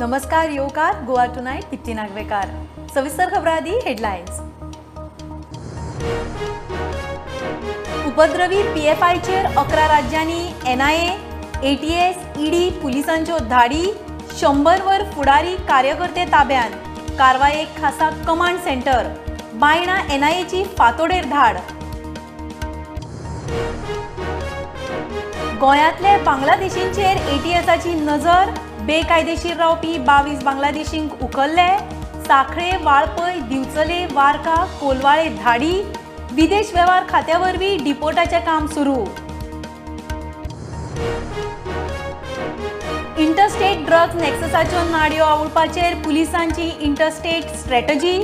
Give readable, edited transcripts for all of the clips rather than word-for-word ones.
नमस्कार, येवकार गोवा टुनायट दीप्ती नागवेकार। सविस्तर खबरां आदी हेडलायन्स। उपद्रवी पीएफआयचेर 11 राज्यांनी एनआयए, एटीएस, ईडी पुलिसांच्यो धाडी, 100 वर फुडारी कार्यकर्ते ताब्यान, कारवायेक खासा कमांड सेंटर, बायणा एनआयएची फातोडेर धाड। गोंयांतले बांगलादेशींचेर एटीएसाची नजर, बेकायदेशीर रावपी 22 बांगलादेशींक उखल्ले, साखळे, वाळपय, दिवचले, वारका, कोलवाळे धाडी, विदेश वेव्हार खात्या वरवीं डिपोर्टाचें काम सुरू। इंटरस्टेट ड्रग्ज नॅक्ससाच्यो नाडयो आवुळपाचेर पुलिसांची इंटरस्टेट स्ट्रॅटजी,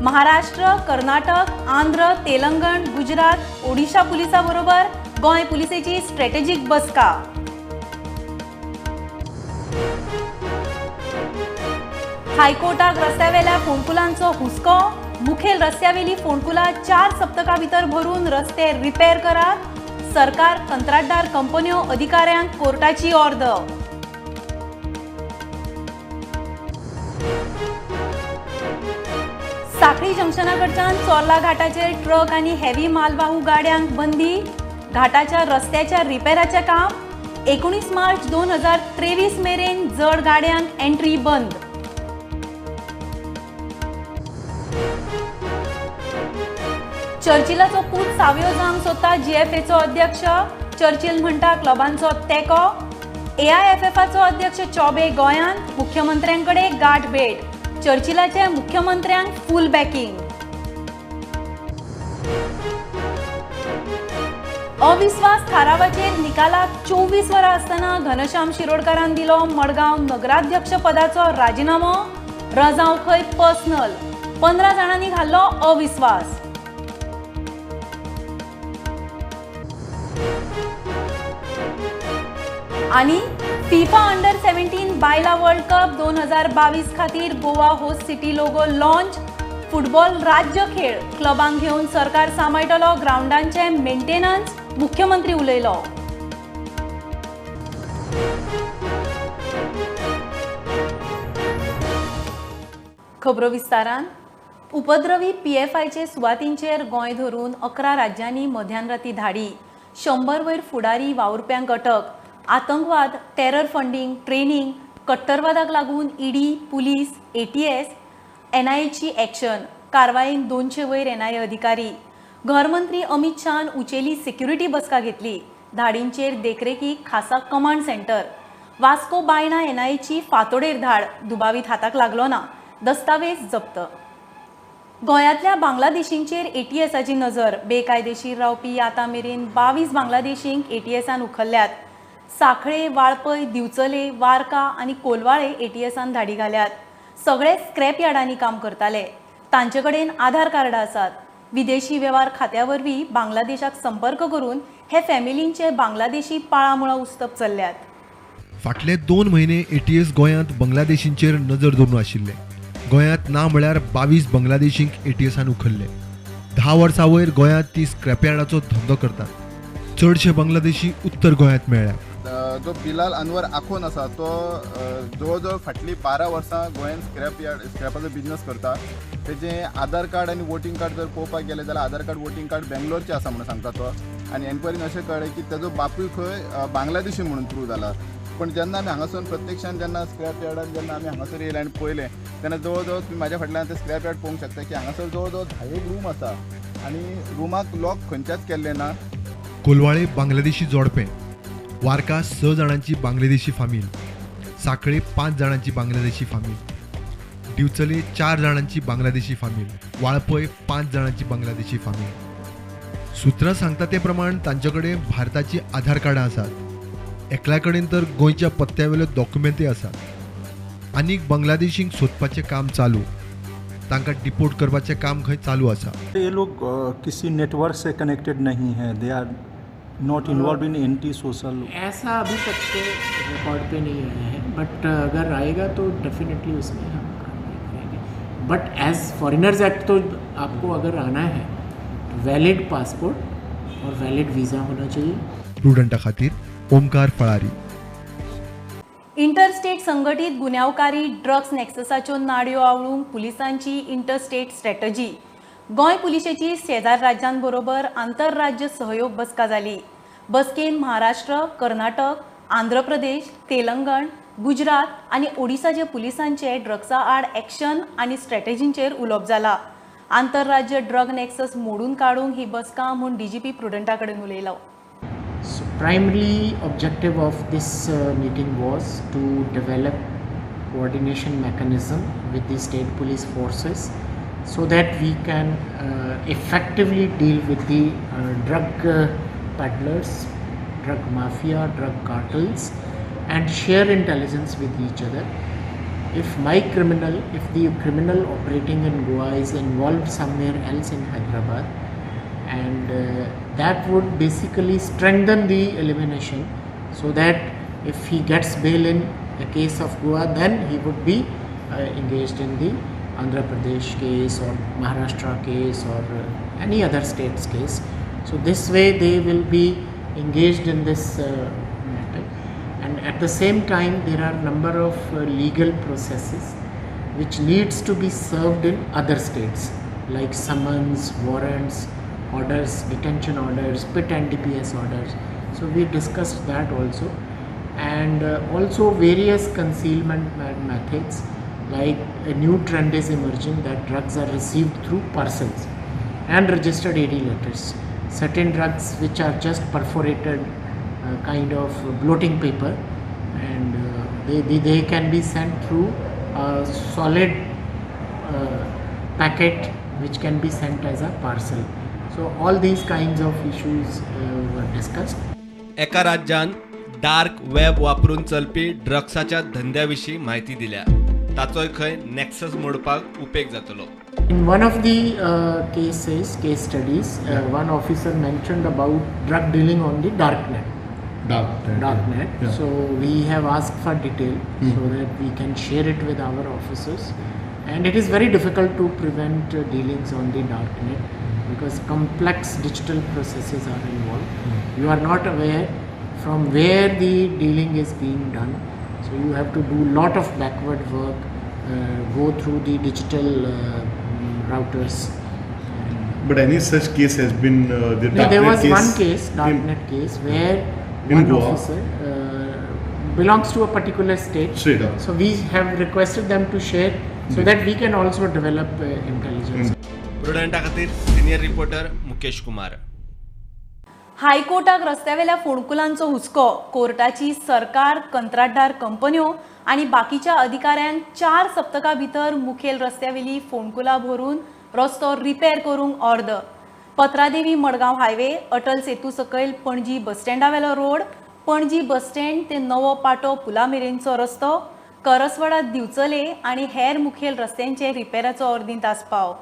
महाराष्ट्र, कर्नाटक, आंध्र, तेलंगण, गुजरात, ओडिशा पुलिसां बरोबर गोंय पुलिसेची स्ट्रॅटेजीक बसका। हायकोर्टाक रस्त्यावेल्या फोंडकुलांचो हुस्को, मुखेल रस्त्यावेली फोंडकुलां 4 सप्तकां भितर भरून रस्ते रिपेर करात, सरकार, कंत्राटदार कंपन्यो, अधिकाऱ्यांक कोर्टाची ऑर्द। साखळी जंक्शना कडच्यान चोर्ला घाटाचेर ट्रक आनी हेवी मालवाहू गाड्यांक बंदी, घाटाच्या रस्त्याच्या रिपेराचें काम, 19 मार्च 2023 मेरेन जड गाड्यांक एंट्री बंद। चर्चिलाचो पूत सावियो जावंक सोदता जीएफएचो अध्यक्ष, चर्चिल म्हणटा क्लबांचो तेंको, एआयएफएफाचो अध्यक्ष चौबे गोंयांत, मुख्यमंत्र्यांकडे गाठ भेट, चर्चिलाचे मुख्यमंत्र्यांक फूल बॅकिंग। अविस्वास थारावाचेर निकालाक 24 वरां आसतना घनश्याम शिरोडकारान दिलो मडगांव नगराध्यक्ष पदाचो राजिनामो, रजांव खंय पर्सनल, 15 जाणांनी घाल्लो अविस्वास। आनी फिफा अंडर 17 बायला वर्ल्ड कप 2022 खातीर Goa host city logo launch, football राज्य खेळ क्लबांक घेवन सरकार सांबाळटलो ग्रावंडांचे मेंटेनन्स, मुख्यमंत्री उलयलो। खबरो विस्तारान। उपद्रवी पीएफआयचे सुवातींचेर गोंय धरून 11 राज्यांनी मध्यानराती धाडी, 100 वयर फुडारी वावुरप्यांक अटक, आतंकवाद, टेरर फंडींग, ट्रेनिंग, कट्टरवादाक लागून ईडी, पुलीस, एटीएस, एनआयएची एक्शन, कारवायेन 200 वयर एनआयए अधिकारी। घरमंत्री अमित शाहन उचेली सिक्युरिटी बसका घेतली, धाडींचेर देखरेखीक खासा कमांड सेंटर। वास्को बायणा एनआयएची फातोडेर धाड, दुबावीत हाताक लागलो ना, दस्तावेज जप्त। गोंयांतल्या बांगलादेशींचेर एटीएसाची नजर, बेकायदेशीर रावपी आतां मेरेन 22 बांगलादेशींक एटीएसान उखल्ल्यात, साखळे, वाळपय, दिवचले, वारका आनी कोलवाळे एटीएसान धाडी घाल्यात, सगळे स्क्रॅप यार्डांनी काम करताले, तांचे कडेन आधार कार्डां आसात, विदेशी वेव्हार खात्या वरवीं बांगलादेशाक संपर्क करून हे फॅमिलींचे बांगलादेशी पाळामुळां उस्तप चल्ल्यात। फाटले 2 म्हयने एटीएस गोंयांत बांगलादेशींचेर नजर दवरून आशिल्ले। गोंयांत ना म्हळ्यार 22 बांगलादेशींक एटीएसान उखल्ले। 10 वर्सां वयर गोंयांत ती स्क्रॅप यार्डाचो धंदो करतात। चडशे बांगलादेशी उत्तर गोंयांत मेळ्ळ्या। जो बिलाल अनवर आखोन आसा तो जवळ जवळ फाटलीं 12 वर्सां गोंयांत स्क्रॅप यार्ड स्क्रॅपाचो बिजनस करता। तेजें आधार कार्ड आनी वोटींग कार्ड जर पळोवपाक गेलें जाल्यार आधार कार्ड वोटींग कार्ड बेंगलोरचें आसा म्हणून सांगता तो, आनी एनक्वायरीन अशें कळ्ळें की तेजो बापूय खंय बांगलादेशी म्हणून प्रूव जाला। पूण जेन्ना आमी हांगासून प्रत्यक्षान जेन्ना स्क्रॅप यार्डान जेन्ना आमी हांगासर येयले आनी पळयलें तेन्ना जवळ जवळ तुमी म्हाज्या फाटल्यान ते स्क्रॅप यार्ड पळोवंक शकता की हांगासर जवळ जवळ 10 रूम आसा आनी रुमाक लॉक खंयच्याच केल्लें ना। कोलवाळे बांगलादेशी जोडपें, वारका 6 जाणांची बांगलादेशी फामील, साखळे 5 जाणांची बांगलादेशी फामील, दिवचले 4 जाणांची बांगलादेशी फामील, वाळपय 5 जाणांची बांगलादेशी फामील। सूत्रां सांगता ते प्रमाण तांचे कडेन भारताची आधार कार्डां आसात, एकल्या कडेन तर गोंयच्या पत्त्या वयले डॉक्युमेंटय आसात। आनीक बांगलादेशींक सोदपाचें काम चालू, तांकां डिपोर्ट करपाचें काम खंय चालू आसा। ये लोग किसी नेटवर्क से कनेक्टेड नहीं है, they are not involve in anti social, ऐसा अभी तक के रिकॉर्ड पे नहीं आया है, बट अगर आएगा तो डेफिनेटली उसमें हम कार्रवाई करेंगे। बट एज फॉरेनर्स एक्ट तो आपको अगर आना है तो वैलिड पासपोर्ट और वैलिड वीज़ा होना चाहिए। प्रुडंटा खातीर ओमकार फळारी। इंटरस्टेट संघटीत गुन्यांवकारी ड्रग्स नॅक्ससाच्यो नाडयो आवळूंक पुलिसांची इंटरस्टेट स्ट्रॅटजी. गोंय पुलिशेची शेजार राज्यांबरोबर आंतरराज्य सहयोग बसका जाली. बसकेन महाराष्ट्र, कर्नाटक, आंध्र प्रदेश, तेलंगण, गुजरात आनी ओडिसाचे पुलिसांचे ड्रग्सा आड एक्शन आनी स्ट्रॅटजींचेर उलोवप जाला. आंतरराज्य ड्रग नॅक्सस मोडून काडूंक ही बसका म्हूण डीजीपी प्रुडंटा कडेन उलयलो. So primarily objective of this meeting was to develop coordination mechanism with the state police forces so that we can effectively deal with the drug peddlers, drug mafia, drug cartels and share intelligence with each other. If my criminal, if the criminal operating in Goa is involved somewhere else in Hyderabad, and that would basically strengthen the elimination, so that if he gets bail in the case of Goa, then he would be engaged in the Andhra Pradesh case or Maharashtra case or any other state's case. So this way they will be engaged in this matter. And at the same time there are number of legal processes which needs to be served in other states, like summons, warrants, orders, detention orders, PIT and DPS orders. So we discussed that also, and also various concealment methods, like a new trend is emerging that drugs are received through parcels and registered AD letters. Certain drugs which are just perforated kind of bloating paper, and they can be sent through a solid packet which can be sent as a parcel. So all these kinds of issues were discussed. एका राज्यान dark web वापरून चलपी ड्रग्साच्या धंद्याविशीं म्हायती दिल्या. ताचोय खंय नॅक्सस मोडपाक उपेग जातलो. In one of the cases, case studies, one officer mentioned about drug dealing on the dark net. Dark net. Yeah. So we have asked for detail so that we can share it with our officers. And it is very difficult to prevent dealings on the dark net because complex digital processes are involved. You are not aware from where the dealing is being done. So you have to do lot of backward work, go through the digital routers. But any such case has been the No, there darknet was case one case, darknet case, where in one Goa? Officer belongs to a particular state. Straight up. So we have requested them to share so that we can also develop intelligence. प्रुडंटा खातीर senior reporter Mukesh Kumar. हायकोर्टाक रस्त्यावेल्या फोंडकुलांचो हुस्को. कोर्टाची सरकार, कंत्राटदार कंपन्यो आनी बाकीच्या अधिकाऱ्यांक 4 सप्तकां भितर मुखेल रस्त्यावेली फोंडकुलां भरून रस्तो रिपेर करूंक ऑर्द. पत्रादेवी मडगांव हायवे, अटल सेतू सकयल पणजी बसस्टँडावेलो रोड, पणजी बसस्टँड ते नवो पाटो पुला मेरेनचो रस्तो, करसवाडा दिवचले आनी हेर मुखेल रस्त्यांचे रिपेराचो ऑर्दींत आस्पाव.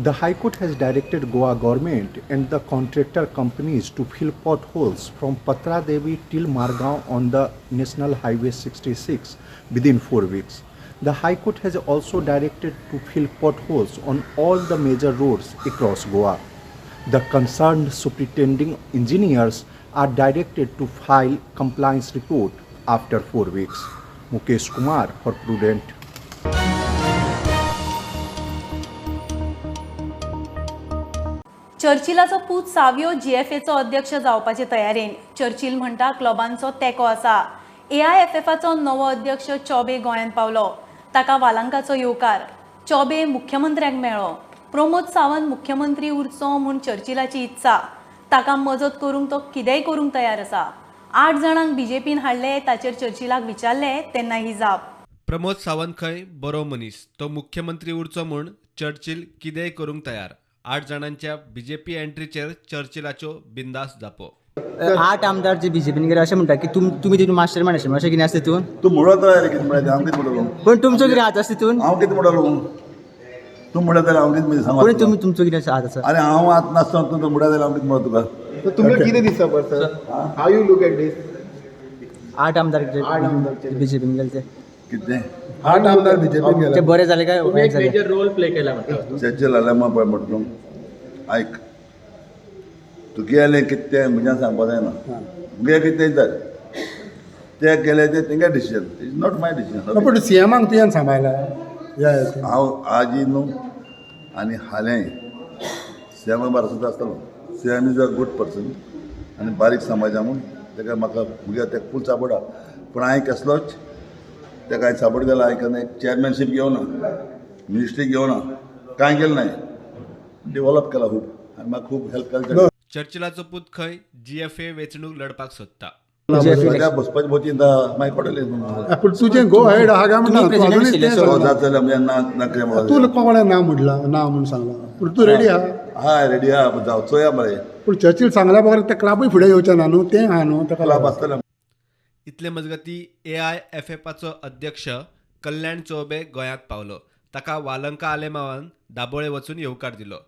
The High Court has directed Goa government and the contractor companies to fill potholes from Patradevi till Margao on the National Highway 66 within 4 weeks. The High Court has also directed to fill potholes on all the major roads across Goa. The concerned superintending engineers are directed to file compliance report after 4 weeks. Mukesh Kumar for Prudent. चर्चिलाचो पूत सावियो जीएफएचो अध्यक्ष जावपाचे तयारेन. Churchill म्हणटा क्लबांचो तेंको आसा. एआयएफएफाचो नवो अध्यक्ष चौबे गोंयांत पावलो. ताका वालांकाचो येवकार. चौबे मुख्यमंत्र्यांक मेळ्ळो. प्रमोद सावंत मुख्यमंत्री उरचो म्हूण चर्चिलाची इत्सा. ताका मजत करूंक तो कितेंय करूंक तयार आसा. 8 जाणांक बीजेपीन हाडले ताचेर चर्चिलाक विचारले तेन्ना ही जाप. प्रमोद सावंत खंय बरो मनीस, तो मुख्यमंत्री उरचो म्हूण चर्चिल कितेंय करूंक तयार. 8 जाणांच्या बीजेपी एंट्रीचेर चर्चिलाच्यो बिंदास जापो. 8 आमदार जे बीजेपीन गेले अशें म्हणटा की तुमी तितून मास्टर मायंड आशिल्ले अशें कितें आसा तितून? तूं म्हणत कितें म्हणटा हांव कितें म्हणटलो? पण तुमचो कितें हात आसा तितून? हांव कितें म्हणटलो? तूं म्हणटा जाल्यार हांव कितें सांगू? तुमी तुमचो कितें हात आसा? आनी हांव आतां नासतना तूं म्हणटा जाल्यार हांव कितें म्हणटा तुका? तुमकां कितें दिसता बरं sir? How you look at this? 8 आमदार बीजेपीन गेले ते कितें? 8 आमदार बीजेपीन गेले ते बरे जाले काय वायट जाले? मेजर रोल प्ले केला म्हणटा चर्चिल आलेमांव पळय म्हणटा तूं आयक, तुगेलें कितें तें म्हज्यान सांगपा जायना. मुगे कितें जालें ते केले ते तेंगे decision, it's not my decision. पूण सीएमाक तुवें सांबाळ्ळा. हांव आजी न्हू आनी हालें सीएमा बारा सुद्दां आसतलो. CM is a good person आनी बारीक समाजा म्हूण ताका म्हाका मुगे तेका फूल सपोर्ट आहा. पूण हांवें कसलोच ताका हांवें सपोर्ट केला. हांवें केन्ना चेअरमॅनशीप घेवना, मिनिस्ट्री घेवना, कांय केलें ना. डेव्हलप केला खूब आनी म्हाका खूब हेल्प केला. चर्चिलाचो पूत खंय जीएफए वेंचणूक लढपाक सोदता. बसपाची भोव चिंता मागीर कळटलें. पूण तुजें गो हेड आहा काय म्हणटा? तूं कोणें ना म्हणलां, ना म्हूण सांगलां, पूण तूं रेडी आहा? हय रेडी आहा, जावं चोया मरे. पूण चर्चिल सांगल्या बगर ते क्लाबूय फुडें येवचें ना न्हू, तें आहा न्हू ताका क्लब आसतलें. इतले मजगती AIFFाचो अध्यक्ष कल्याण चौबे गोंयांत पावलो. ताका वालंका आलेमावान दाबोळे वचून येवकार दिलो.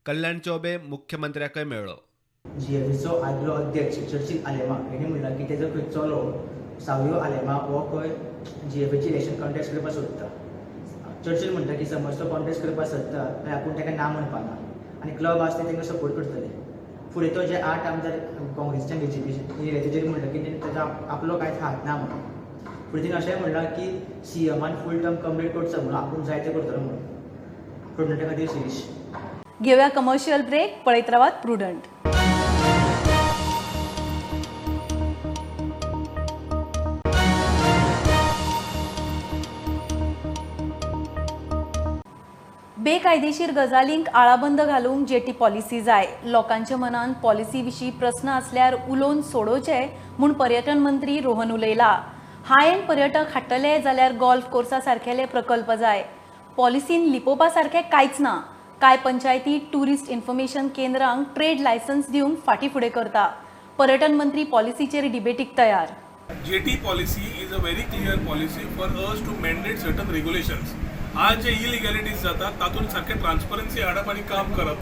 कल्याण चौबे मुख्यमंत्र्याकय मेळ्ळो. जीएफएचो आदलो अध्यक्ष चर्चिल आलेमांव हेणी म्हणलां की तेजो खंय चलो सावियो आलेमांव हो खंय जीएफएची इलेक्शन कॉन्टेस्ट करपाक सोदता. चर्चिल म्हणटा की समज तो कॉन्टेस्ट करपाक सोदता जाल्यार आपूण ताका ना म्हणपाना आनी क्लब आसा ते तांकां सपोर्ट करतले. फुडें तो जे 8 आमदार काँग्रेसच्या बीजेपीचे येयले तेजेर म्हणलां की ताजो आपलो कांयच हात ना म्हणून. फुडें तेणें अशेंय म्हणलां की सीएमान फूल टर्म कंप्लीट करचो म्हणून आपूण जाय तें करतलो म्हणून. प्रुडंटा खातीर शिरीष. घेवया कमर्शियल ब्रेक. पळयत रावात प्रुडंट. बेकायदेशीर गजालींक आळाबंद घालूंक जेटी पॉलिसी जाय. लोकांच्या मनान पॉलिसी विशीं प्रस्न आसल्यार उलोवन सोडोवचे म्हूण पर्यटन मंत्री रोहन उलयला. हाय एंड पर्यटक हाडटले जाल्यार गोल्फ कोर्सा सारकेले प्रकल्प जाय. पॉलिसीन लिपोवपा सारकें कांयच ना. कांय पंचायती ट्युरिस्ट इन्फॉर्मेशन केंद्रांक ट्रेड लायसन्स दिवंक फाटीं फुडें करता. पर्यटन मंत्री पॉलिसीचेर डिबेटीक तयार. Jetty policy is a very clear policy for us to mandate certain regulations. आज जे इलिगॅलिटीज जातात तातूंत सारकें ट्रान्सपरन्सी हाडप आनी काम करप.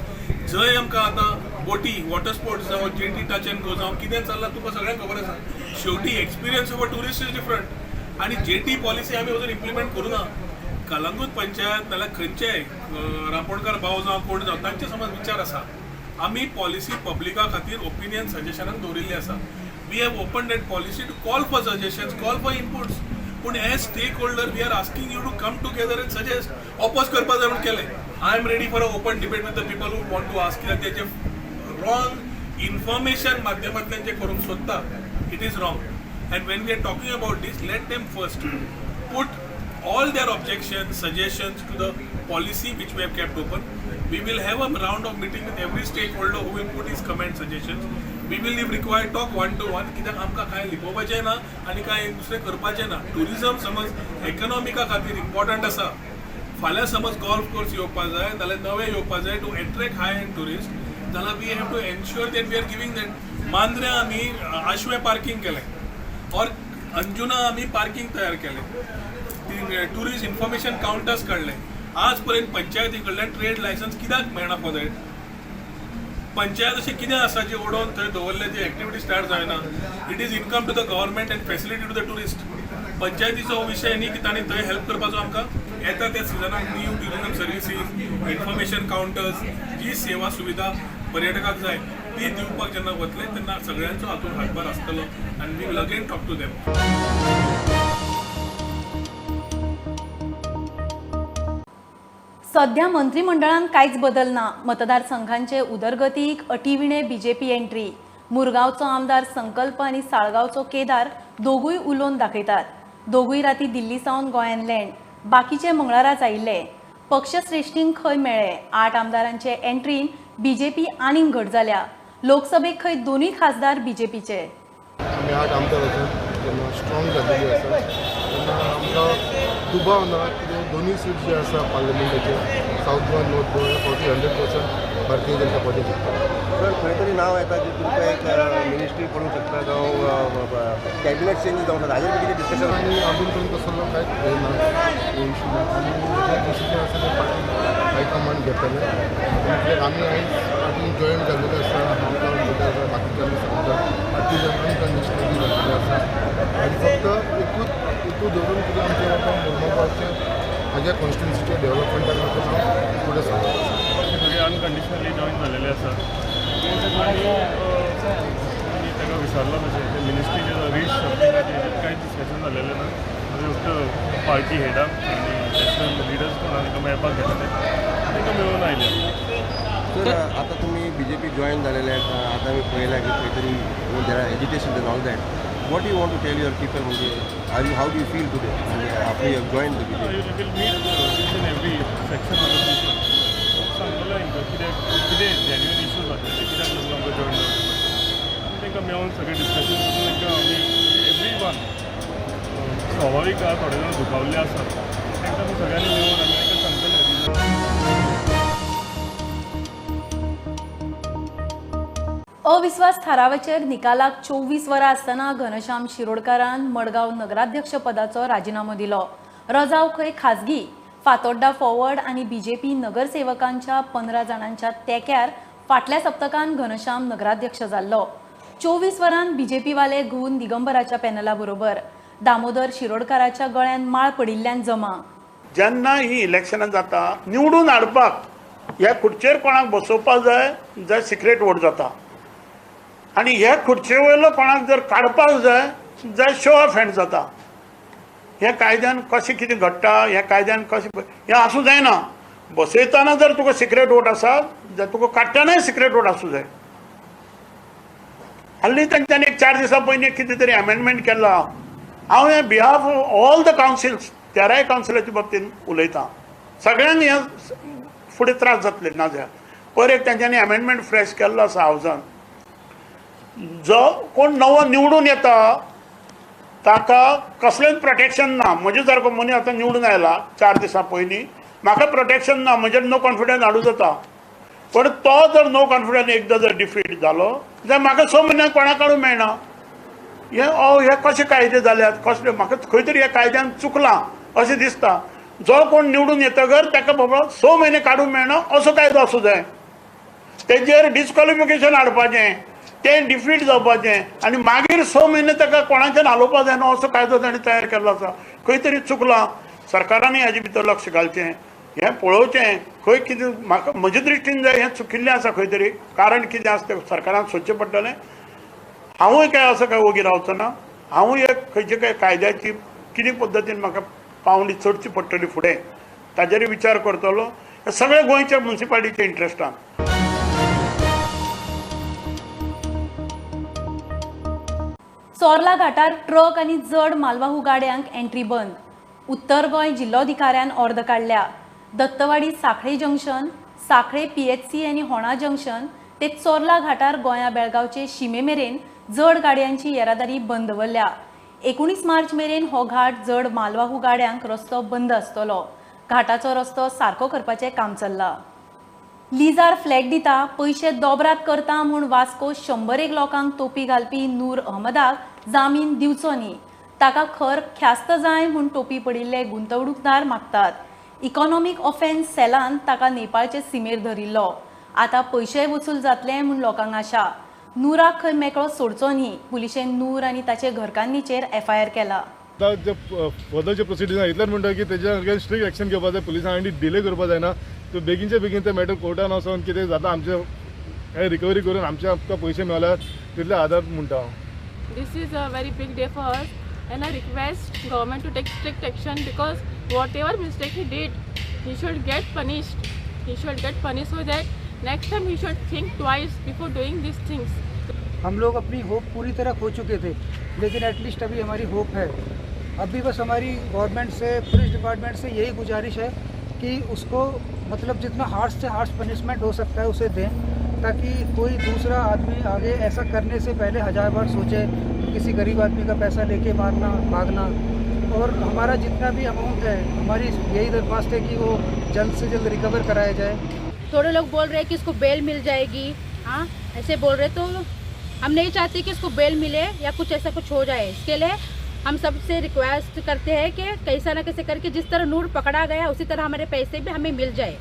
जंय आमकां आतां बोटी वॉटर स्पोर्ट्स जावं जेटी टच एंड गो जावं कितें चल्लां तुमकां सगळ्यांक खबर आसा. शेवटी experience of a tourist is different आनी जेटी पॉलिसी आमी अजून इम्प्लिमेंट करूं ना. कलंगूट पंचायत नाल्यार खंयचेय रांपोणकार भाव जावं कोण जावं तांचे समज विचार आसा. आमी पॉलिसी पब्लिका खातीर ओपिनियन सजेशनाक दवरिल्ली आसा. We have open that policy to call for suggestions, call for inputs. पूण as stakeholder we are asking you to come together and suggest. Oppose करपा जाय म्हूण केलें. I am ready for a open debate with the people who want to ask. कित्याक तेजे wrong information माध्यमांतल्यान जे करूंक सोदता it is wrong. And when we are talking about this, let them first put all their objections, suggestions to the policy which we have kept open. We will have a round of meeting with every stakeholder who will put his comment, suggestions. We will, if required, talk one to one. कित्याक आमकां कांय लिपोवपाचें ना आनी कांय दुसरें करपाचें ना. Tourism समज इकॉनॉमिका खातीर इम्पॉर्टंट आसा. फाल्यां समज गोल्फ कोर्स येवपा जाय जाल्यार नवे येवपा जाय to attract high end tourist जाल्यार we have to ensure that we are giving that. मांद्र्यां आमी आशवें पार्किंग केलें ऑर अंजुना आमी पार्किंग तयार केलें, ट्युरिस्ट इन्फॉर्मेशन कावंटर्स काडले. आज पर्यंत पंचायती कडल्यान ट्रेड लायसन्स कित्याक मेळना फॉर that? Panchayat अशें कितें आसा जे उडोवन थंय दवरले जे एक्टिविटी स्टार्ट जायना. It is income to the government and facility to the tourist. पंचायतीचो हो विशय न्ही की तांणी थंय हेल्प करपाचो. आमकां येता त्या सिजनाक new tourism services, information counters, जी सेवा सुविधा पर्यटकाक जाय ती दिवपाक जेन्ना वतले तेन्ना सगळ्यांचो हातूंत हातभार आसतलो आनी we will again talk to them. सध्या मंत्रिमंडळान कांयच बदल ना. मतदारसंघांचे उदरगतीक अटीविणे बीजेपी एंट्री. मुरगांवचो आमदार संकल्प आनी साळगांवचो केदार दोगूय उलोवन दाखयतात. दोगूय राती दिल्ली सावन गोंयान लँड, बाकीचे मंगळाराच आयिल्ले. पक्षश्रेश्ठींक खंय मेळ्ळे? 8 आमदारांचे एंट्रीन बीजेपी आनीक घट जाल्या. लोकसभेक खंय दोनूय खासदार बीजेपीचे. आमी 8 आमदार आसात तेन्ना स्ट्रॉंग जाल्ली आसा तेन्ना आमकां दुबाव ना की दोनूय सीट जे आसा पार्लमेंटाचे सावथ गोवा नॉर्थ गोवा फावटी 100% भारतीय जनता पार्टी जिखता. सर खंय तरी नांव येता की तुमकां एक मिनिस्ट्री पडूंक शकता जावं कॅबिनेट चेंज जावंक शकता, हाजेर कितें डिस्कशन? आनी अजून पर्यंत तसलो कांयच हें ना, इशू ना. आनी जे डिसिजन आसा ते पार्टी हायकमांड घेतले. कित्याक आमी आयज पार्टीन जॉयन जाल्लेले आसा, हांव जावन भुरगे आसा, बाकीचे आमी सांगता पार्टी अनकंडिशनली जाल्लेले आसा. आनी फक्त एकूच हेतू धरून कितें आमचें बाबा मुरमुगांवचें म्हाज्या कॉन्स्टिट्युन्सीच्या डेव्हलपमेंटाक लागून हांव फुडें सरता. सगळे अनकंडिशनली जॉईन झालेले आसात आनी ताका विचारलो तशें मिनिस्ट्रीचे रिशफलिंगाचेर कांय डिस्कशन जालेलें ना. फक्त पार्टी हेडाक आनी नॅशनल लिडर्स कोण आहा तांकां मेळपाक घेतले, तांकां मेळून आयले. सर आतां तुमी बीजेपी जॉईन जालेले, आतां आमी पळयलां की खंय तरी there are agitation and all that. What do you want to tell your people? म्हणजे how do you feel today after you have joined the BJP? You will meet each and every section of the people. सांगतलो हांकां कित्याक कितें genuine issues आसले कित्याक लागून आमकां join जावचें पडटा आनी तांकां मेळून सगळें डिस्कशन करून तांकां आमी एवरी वन स्वाभावीक आहा थोडे जाण दुखावल्ले आसात तांकां आमी सगळ्यांनी मेळून आमी तांकां सांगतले. अविस्वास थारावाचेर निकालाक 24 वरां आसतना घनश्याम शिरोडकारान मडगांव नगराध्यक्ष पदाचो राजिनामो दिलो. रजाव खंय खाजगी फातोड्डा फॉरवर्ड आनी बीजेपी नगरसेवकांच्या 15 जाणांच्या तेक्यार फाटल्या सप्तकान घनश्याम नगराध्यक्ष जाल्लो. 24 वरां बीजेपीवाले घुवन दिगंबराच्या पॅनला बरोबर दामोदर शिरोडकाराच्या गळ्यान माळ पडिल्ल्यान जमा. जेन्ना ही इलेक्शनां जाता निवडून हाडपाक ह्या खुर्चेर कोणाक बसोवपाक जाय जाल्यार सिक्रेट वोट जाता आनी हे खुर्चे वयलो कोणाक जर काडपाक जाय जाल्यार शो ऑफ हँड जाता. हे कायद्यान कशें कितें घडटा, ह्या कायद्यान कशें हें आसूं जायना. बसयतना जर तुका सिक्रेट वोट आसा जाल्यार तुका काडटनाय सिक्रेट वोट आसूं जाय. हालीं तांच्यांनी एक 4 दिसां पयलीं कितें तरी अमेंडमेंट केल्लो. हांव हे बिहाफ ऑल the councils 13 कावन्सिलाच्या बाबतींत उलयतां. सगळ्यांक हे फुडें त्रास जातले ना जाल्यार पयर एक तांच्यांनी अमेंडमेंट फ्रेश केल्लो आसा हावजान. जो कोण नवो निवडून येता ताका कसलेंच प्रोटेक्शन ना. म्हजे सारको मनीस आतां निवडून आयला 4 दिसां पयलीं, म्हाका प्रोटेक्शन ना, म्हजेर नो कॉन्फिडन्स हाडूं जाता. पण तो जर नो कॉन्फिडन्स एकदां जर डिफीट जालो जाल्यार म्हाका 6 म्हयन्यांक कोणाक काडूंक मेळना. हे हे कशे कायदे जाल्यात कसले, म्हाका खंय तरी ह्या कायद्यान चुकलां अशें दिसता. जो कोण निवडून येतगर ताका बाबा 6 म्हयने काडूंक मेळना असो कायदो आसूं जाय. तेजेर डिस्क्वॉलिफिकेशन हाडपाचें, तें डिफीट जावपाचें आनी मागीर 6 म्हयने ताका कोणाच्यान हालोवपाक जायना असो कायदो ताणें तयार केल्लो आसा. खंय तरी चुकलां, सरकारानूय हाजे भितर लक्ष घालचें, हें पळोवचें खंय कितें. म्हाका म्हजे दृश्टीन जाय हें चुकिल्लें आसा खंय तरी, कारण कितें आसा तें सरकारान सोदचें पडटलें. हांवूय काय असो काय ओगी रावचो ना. हांवूय एक खंयचे काय कायद्याची कितें पद्दतीन म्हाका पावणी चडची पडटली फुडें ताजेर विचार करतलो. सगळे गोंयच्या मुन्सिपालिटीच्या इंट्रस्टान. चोर्ला घाटार ट्रक आनी जड मालवाहू गाड्यांक एंट्री बंद. उत्तर गोंय जिल्लोधिकाऱ्यान ऑर्द काडल्या. दत्तवाडी सांखळे जंक्शन, सांखळे पीएचसी आनी होणा जंक्शन ते चोर्ला घाटार गोंया बेळगांवचे शिमे मेरेन जड गाडयांची येरादारी बंद दवरल्या. 19 मार्च मेरेन हो घाट जड मालवाहू गाड्यांक रस्तो बंद आसतलो. घाटाचो रस्तो सारको करपाचें काम चल्लां. लिजार फ्लॅट दिता पयशे दोबरात करता म्हूण वास्को 101 लोकांक तोपी घालपी नूर अहमदाक जामीन दिवचो न्ही, ताका खर ख्यास्त जाय म्हूण टोपी पडिल्ले गुंतवणूकदार मागतात. इकॉनॉमीक ऑफेन्स सेलान ताका नेपाळचे सिमेर धरिल्लो. आतां पयशेय वसूल जातले म्हूण लोकांक आशा. नूराक खंय मेकळो सोडचो न्ही, पुलिशेन नूर आनी ताचे घरकान्नीचेर एफआयआर केला. आतां जे फर्दर जे प्रोसिडिंग आसा इतल्यान म्हणटा की तेज्या अगेन्स्ट स्ट्रिक्ट एक्शन घेवपाक जाय पुलिसांनी आनी डिले करपाक जायना. त्यो बेगीनचे बेगीन ते मॅटर कोर्टान वचोन कितें जाता आमचे रिकवरी करून आमचे आमकां पयशे मेळ्ळ्यार तितले आदार म्हणटा हांव. This is a very big day for us and I request government to take strict action because whatever mistake he did, he should get punished. He should get punished so that next time he should think twice before doing these things. हम लोग अपनी hope पूरी तरह खो चुके थे, लेकिन at least अभी हमारी hope है। अभी बस हमारी government से, police department से यही गुजारिश है कि उसको मतलब जितना हार्श से हार्श पनिशमेंट हो सकता है उसे दें, ताकि कोई दूसरा आदमी आगे ऐसा करने से पहले 1000 बार सोचे किसी गरीब आदमी का पैसा लेके मारना भागना। और हमारा जितना भी अमाउंट है, हमारी यही दरख्वास्त है कि वो जल्द से जल्द रिकवर कराया जाए। थोड़े लोग बोल रहे हैं कि इसको बेल मिल जाएगी, हाँ ऐसे बोल रहे, तो हम नहीं चाहते कि इसको बेल मिले या कुछ ऐसा कुछ हो जाए। इसके लिए हम सबसे रिक्वेस्ट करते हैं कि कैसा ना कैसे करके जिस तरह नूर पकड़ा गया उसी तरह हमारे पैसे भी हमें मिल जाए।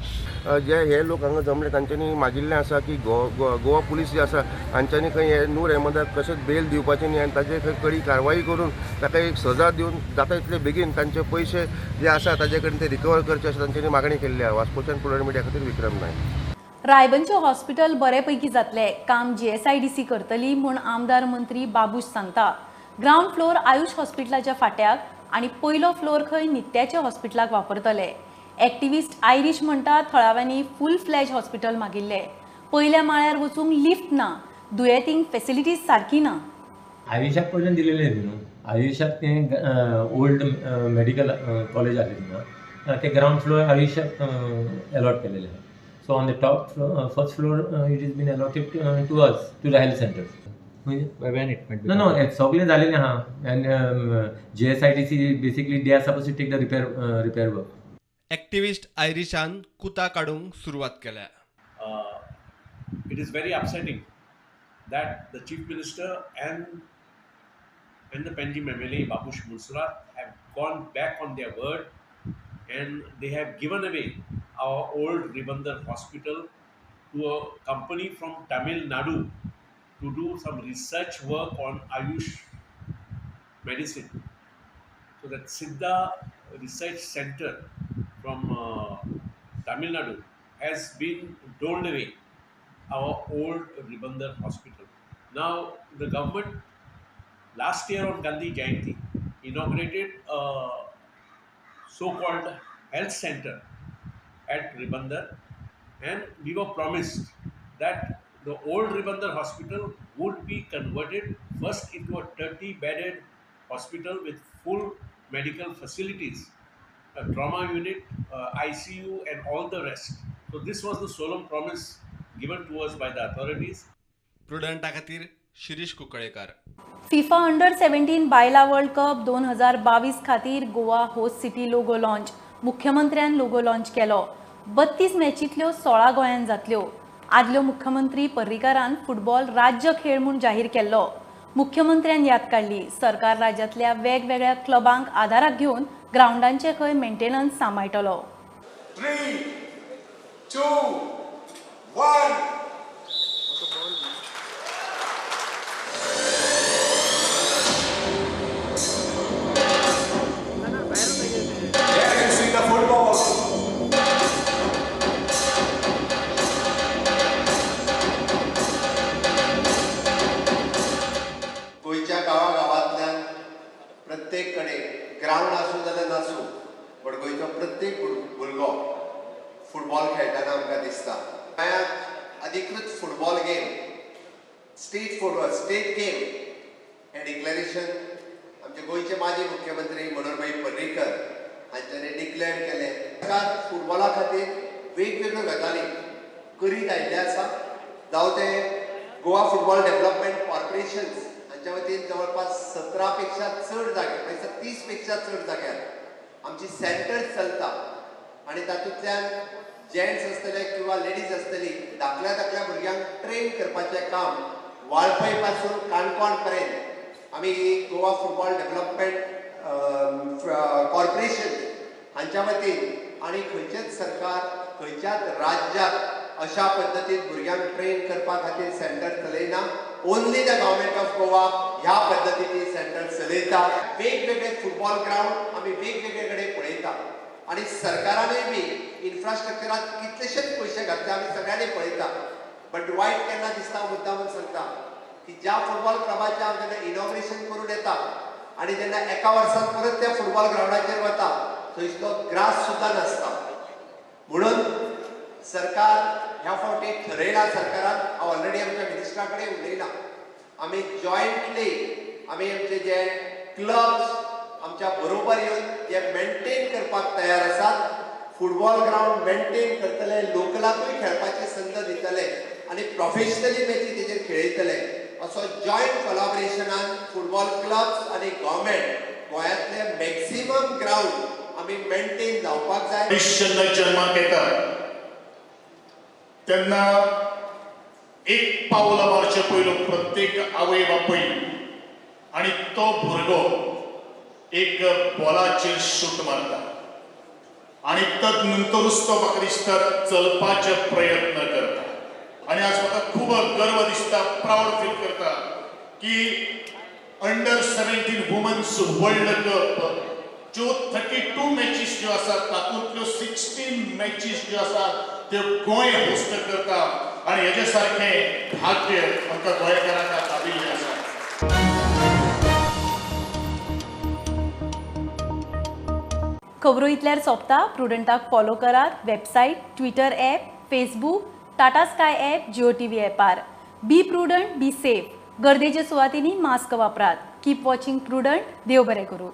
जे हे लोक हांगा जमले तांच्यांनी मागिल्लें आसा की गोवा पुलीस जे आसा हांच्यांनी खंय हे नूर अहमदाक कशेंच बेल दिवपाचें न्ही आनी ताजेर खंय कडी कारवाई करून ताका एक सजा दिवन जाता तितले बेगीन तांचे पयशे जे आसा ताजे कडेन ते रिकवर करचे अशें तांच्यांनी मागणी केल्ली आसा। वास्कोच्यान प्रुडंट मिडिया खातीर विक्रम नायक। रायबनचें हॉस्पिटल बरेपैकी जातलें काम जीएसआयडीसी करतली म्हूण आमदार मंत्री बाबूश सांगता। ग्रावंड फ्लोर आयुष हॉस्पिटलाच्या फाट्याक आनी पयलो फ्लोर खंय नित्याच्या हॉस्पिटलाक वापरतले। एक्टिविस्ट आयरीश म्हणटा थळाव्यांनी फूल फ्लॅज हॉस्पिटल मागिल्ले, पयल्या माळ्यार वचूंक लिफ्ट ना, दुयेंतींक फेसिलिटीज सारकी ना। आयुषाक पयल्यान दिलेलें न्हू, आयुषाक तें ओल्ड मेडिकल कॉलेज आसलें थिंगा, तें ग्रावंड फ्लोर आयुषाक एलॉट केलेलें। So on the top first floor it is been allotted to us, to the health centre. No, no, सगळें जालेलें आहा and GSIDC basically they are suppose to take the repair work. Activist आयरिशान कुता काडूंक सुरवात केल्या। It is very upsetting that the Chief Minister and the Panjim MLA Babush Monserrate have gone back on their word and they have given away our old Ribandar hospital to a company from Tamil Nadu to do some research work on Ayush medicine. So that Siddha Research Center from Tamil Nadu has been doled away our old Ribandar hospital. Now the government last year on Gandhi Jayanti inaugurated a so-called health center at Ribandar, and we were promised that the old Ribandar hospital would be converted first into a 30-bedded hospital with full medical facilities, a trauma unit, ICU and all the rest. So this was the solemn promise given to us by the authorities. Prudenta खातीर Shirish कुंकळेकर। FIFA under 17 बायला world cup 2022 खातीर Goa host city logo launch. मुख्यमंत्र्यान logo launch केलो। 32 मॅचींतल्यो 16 गोंयांत जातल्यो। आदल्यो मुख्यमंत्री पर्रीकारान football राज्य खेळ म्हूण जाहीर केल्लो। मुख्यमंत्र्यान याद काडली सरकार राज्यांतल्या वेगवेगळ्या क्लबांक आदाराक घेवन ग्रावंडांचे खंय मेंटेनन्स सांबाळटलो। 3, 2, 1. गोंयच्या गांवागांवांतल्यान प्रत्येक कडेन ग्रावंड आसूं जाल्यार नासूं, बट गोंयचो प्रत्येक भुरगो फुटबॉल खेळटना आमकां दिसता। गोंयांत अधिकृत football game, state football, state game हें डिक्लेरेशन आमचे गोंयचे माजी मुख्यमंत्री मनोहरभाई पर्रीकर हांच्यांनी डिक्लेअर केलें। सरकार फुटबॉला खातीर वेगवेगळ्यो गजाली करीत आयिल्ले आसा, जावं तें गोवा फुटबॉल डेव्हलपमेंट कॉर्पोरेशन्स हांच्या वतीन जवळपास 17 पेक्षा चड जाग्यार, म्हणजे 30 पेक्षा चड जाग्यार आमची सेंटर्स चलता आनी तातूंतल्यान जेंट्स आसतले किंवा लेडीज आसतली धाकल्या धाकल्या भुरग्यांक ट्रेन करपाचें काम वाळपय पासून काणकोण पर्यंत आमी गोवा फुटबॉल डेव्हलपमेंट कॉर्पोरेशन हांच्या वतीन आनी खंयचेच सरकार खंयच्याच राज्यात अशा पद्दतीन भुरग्यांक ट्रेन करपा खातीर centre चलयना। Only the government of Goa ह्या पद्दतीन सेंटर चलयता। वेगवेगळे फुटबॉल ग्रावंड आमी वेगवेगळे कडेन पळयता आनी सरकारानूय बी इन्फ्रास्ट्रक्चरात कितलेशेच पयशे घातले आमी सगळ्यांनी पळयता। बट वायट केन्ना दिसता मुद्दामून सांगता की ज्या फुटबॉल क्लबाचें हांव जेन्ना इनॉग्रेशन करून येता आनी जेन्ना एका वर्सान परत त्या फुटबॉल ग्रावंडाचेर वता थंयसलो ग्रास सुद्दां नासता। म्हणून सरकार ह्या फावटी ठरयलां, सरकारान हांव ऑलरेडी आमच्या मिनिस्टरा कडेन उलयलां, आमी जॉयंटली आमी आमचे जे क्लब्स आमच्या बरोबर येवन जे मेंटेन करपाक तयार आसात, फुटबॉल ग्रावंड मेंटेन करतले, लोकलाकूय खेळपाची संद दितले आनी प्रोफेशनली मॅची तेजेर खेळयतले, असो जॉयंट कोलॅबोरेशनान फुटबॉल क्लब्स आनी गव्हर्मेंट गोंयांतले मॅक्सिमम ग्रावंड आमी मेंटेन जावपाक जाय। जन्माक येता तेन्ना एक पावल मारचे पयलो प्रत्येक आवय बापूय आनी तो भुरगो एक बॉलाचेर शूट मारता आनी तद नंतरूच तो म्हाका दिसता चलपाचे प्रयत्न करता. आनी आज म्हाका खूब गर्व दिसता, प्रावड फील करता की under 17 women's world cup ज्यो 32 मॅचीस ज्यो आसात तातूंतल्यो 16 मॅचीस ज्यो आसात त्यो गोंय होस्ट करता आनी हेजे सारकें भाग्य आमकां गोंयकारांक लाबिल्लें आसा. खबरो इतल्यार सोंपता. प्रुडंटाक फॉलो करात website, Twitter app, Facebook, Tata Sky app, Jio TV ॲपार. Be prudent, be safe. गर्देच्या सुवातींनी मास्क वापरात. Keep watching Prudent. देव बरें करूं.